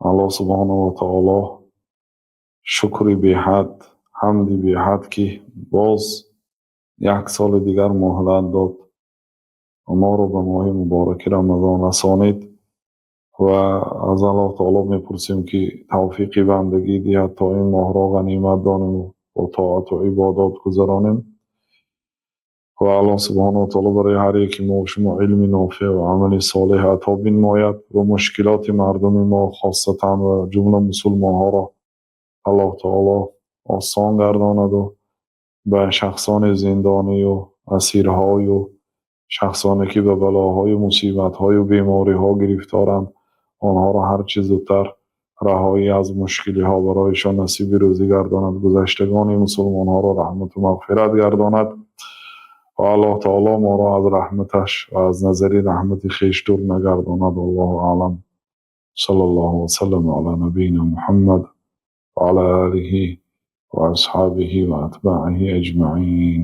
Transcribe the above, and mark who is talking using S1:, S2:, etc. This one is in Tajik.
S1: Аллоҳ субҳонаҳу ва таоло шукри беҳад, ҳамди беҳад, ки боз як соли дигар муҳлат дод ва моро ба моҳи мубораки Рамазон расонид. Ва аз Аллоҳ таоло мепурсем, ки тавфиқи бандагӣ диҳад, то ин моҳро ғанимат донем ва тоату ибодат гузаронем. Ва Аллоҳ субҳонаҳу ва таоло барои ҳар яки мо ва шумо илми нофеъ ва амали солеҳ ато бинмояд ва мушкилоти мардуми мо, хосатан ва ҷумла мусулмонҳоро Аллоҳ таоло осон гардонад ва ба шахсони зиндонию асирҳою шахсоне, ки ба балоҳою мусибатҳою бемориҳо гирифторанд, онҳоро ҳарчи зудтар раҳоӣ аз мушкилиҳо барояшон насиби рӯзӣ гардонад, гузаштагони мусулмонҳоро раҳмату мағфират гардонад ва Аллоҳ таоло моро аз раҳматаш ва аз назари раҳмати хеш дур нагардонад. Аллоҳу аълам. Саллаллоҳу васаллам ала набийина Муҳаммад ва ала олиҳи ва асҳобиҳи ва атбоиҳи аҷмаин.